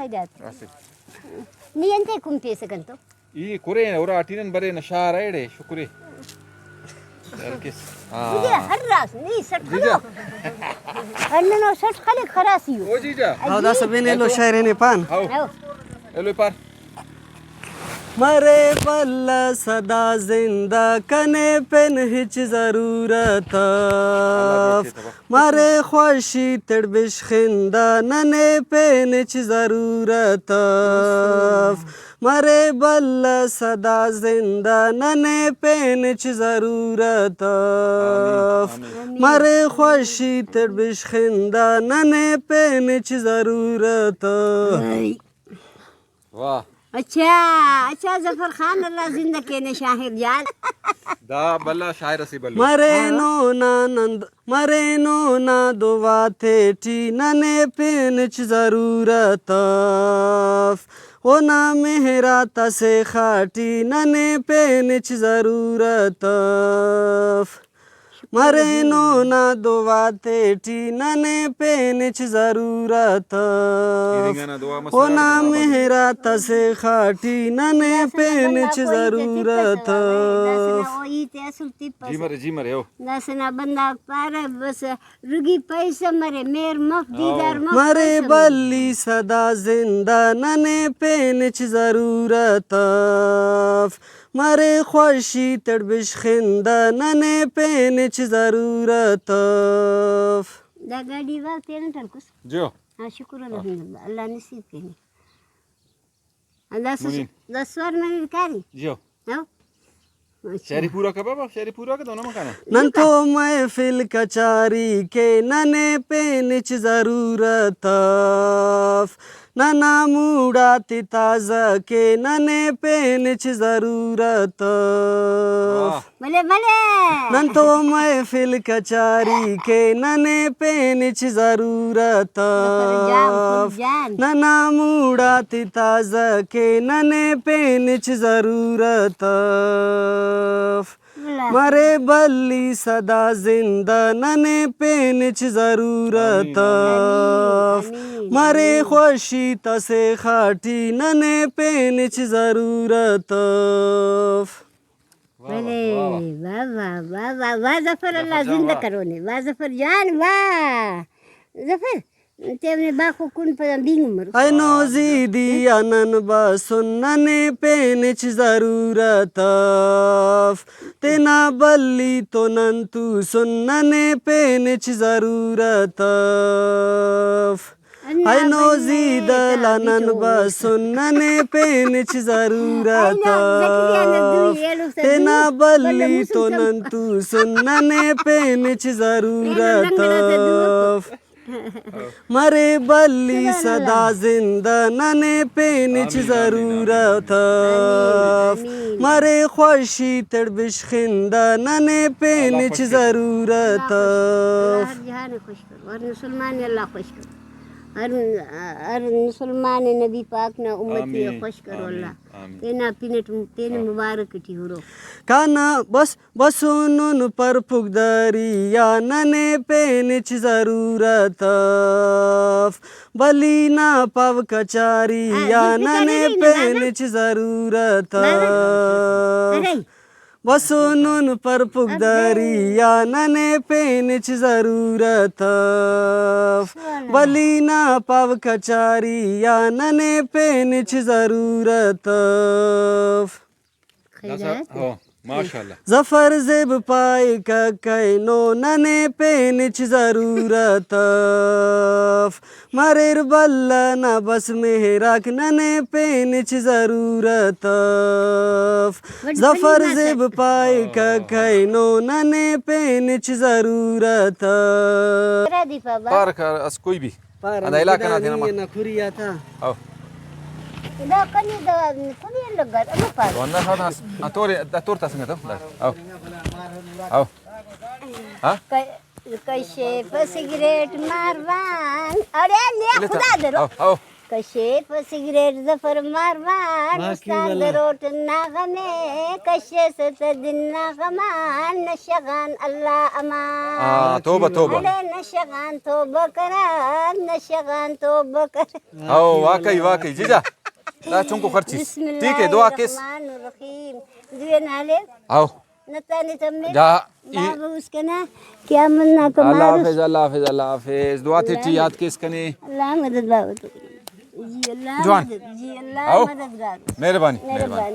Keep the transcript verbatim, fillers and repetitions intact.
اسہ۔ نی انتے کمپیسہ کنتو؟ ای کرے، اراٹی نن برے نشار ایڑے، شکرے۔ ہر کس۔ ہاں۔ مجھے ہر راس، نی سٹ جی جا۔ خلو۔ ہننو سٹ خلک خراسی ہو۔ او جی جا۔ ہاں، دا سب اینے ایلو شاعر اینے پان۔ ہاؤ۔ ہاؤ۔ ایلو پار۔ مرے بھلا سدا زندہ کنے پین ہچ ضرورت اف۔ مرے خوشی تڑ بشخندہ ننے پین ہچ ضرورت اف۔ مرے بھلا سدا زندہ ننے پین ہچ ضرورت اف۔ مرے خوشی تڑ بشخندہ ننے پین ہچ ضرورت اف۔ واہ۔ اچھا، اچھا ظفر خان، اللہ زندہ کینے شاعر جان۔ دا بھلا شاعر اسے بھلو۔ مرینو نا نند، مرینو نا دعا تیٹی ننے پین ہچ ضرورت اف۔ اونا مہر آتا سیخا ٹی ننے پین ہچ ضرورت اف۔ مرینو نا دعا تیٹی ننے پین ہچ ضرورت اف۔ اونا مہر آتا سیخا ٹی ننے پین ہچ ضرورت اف۔ جی مرے، جی مرے، ہو۔ داسہ نا بندغ پارہ بس رگی پیسہ مرے، مہر مف، دیدار مف، مرے پیسہ مرے۔ بھلی سدا زندہ ننے پین ہچ ضرورت اف۔ مرے خوشی تڑ بشخندہ ننے پین ہچ ضرورت اف۔ دا گاڈی وا تینٹ ہلکس۔ جیو۔ ہاں، شکر الحمدللہ، اللہ نصیب کینے۔ ہاں، دا سس-، منیر۔ دا سوار منیر کاری۔ جیو۔ ہاں۔ اچھا۔ شاعری پورا کبا با، شاعری پورا کہ دونوں مکانا۔ نن تو محفل کچاری کے ننے پین ہچ ضرورت اف۔ ننا موڈ آتے تازہ کے ننے پین ہچ ضرورت اف۔ واہ۔ بلے بلے۔ نن تو محفل کچاری کے ننے پین ہچ ضرورت ظفر جان، اف۔ جان۔ ننا موڈ آتے تازہ کے ننے پین ہچ ضرورت اف۔ مرے بھلی سدا زندہ ننے پین ہچ ضرورت اف۔ آمین، آمین۔ مرے خوشی تا سیخا ٹی ننے پین ہچ ضرورت اف۔ واہ، واہ، بلے، واہ، واہ۔ واہ، واہ، واہ، واہ، واہ، ظفر، اللہ زندہ کرونے، واہ، ظفر جان، واہ۔ ظفر، تینے باخو کن پدا بینگ مرو۔ اینو زیدی آ نن بسن ننے پین ہچ ضرورت اف۔ تینا بھلی تو نن توسن ننے پین ہچ ضرورت اف۔ اینو زی دلانن بسن ننے پین ہچ ضرورت اف۔ تینا بھلی تو نن توسن ننے پین ہچ ضرورت اف۔ مرے بھلی سدا زندہ ننے پین ہچ ضرورت اف۔ مرے خوشی تڑ بشخندہ ننے پین ہچ ضرورت اف۔ ہر جہان خوش کرو، ہر مسلمان اللہ خوش کرو۔ ہر، ہر مسلمان نبی پاک نا امتی آمین، خوش کرو آمین، اللہ۔ آمین۔ تینا پن اٹ تینے مبارک ٹی ہرو۔ کانا بس بسونن پر پگداری آ ننے پین ہچ ضرورت اف۔ بھلی نا پاو کچاری آ ننے پین ہچ ضرورت اف۔ بسونن پر پگداری آ ننے پین ہچ ضرورت اف۔ بھلی نا پاو کچاری آ ننے پین ہچ ضرورت اف۔ خیرات۔ ہو، ماشاءاللہ۔ ظفر زیب پائکہ کئینو ننے پین ہچ ضرورت اف۔ مریر بھلا نا بس مہراک ننے پین ہچ ضرورت اف۔ ظفر زیب پائکہ کئینو ننے پین ہچ ضرورت اف۔ پارک اس کوئی بھی۔ پارہ ہندا علاقہ نا تینا ماہ۔ نا کھری آتا۔ او۔ دا کنی دا کھری لگا، امو پارہ۔ تو اندر ساتھ ہس، ہاں، تور، دا تور تا سنگت، او۔ او۔ او۔ ہاں؟ ک-، کشے پہ سگریٹ ماروان۔ اڑے لے خدا درو۔ او، او۔ کشیف سگریٹ ظفر ماروان، واقعی استاد واللہ۔ دروٹ نا غمے، کشیس تہ دن نا غمان، نشہ غان اللہ امان۔ ہاں، توبہ، توبہ۔ اڑے نشہ غان توبہ کران، نشہ غان توبہ کران۔ ہاں، واقعی، واقعی، جی جا۔ دا چنکو خرچیس۔ بسم ٹھیک ہے، اللہ دعا کس۔ الرحمن الرحیم۔ دوئے نالے۔ ہاؤ۔ نتانے تمے۔ جا، ای- بابا اس کنا قیامت نا اللہ کماروس۔ حافظ، اللہ حافظ، اللہ حافظ۔ دعا تے ٹی یاد کیس کنے۔ اللہ مدد بابا تو۔ جی اللہ جوان۔ مدد، جی اللہ ہاؤ۔ مددگار۔ مہربانی، مہربانی۔ مہربانی۔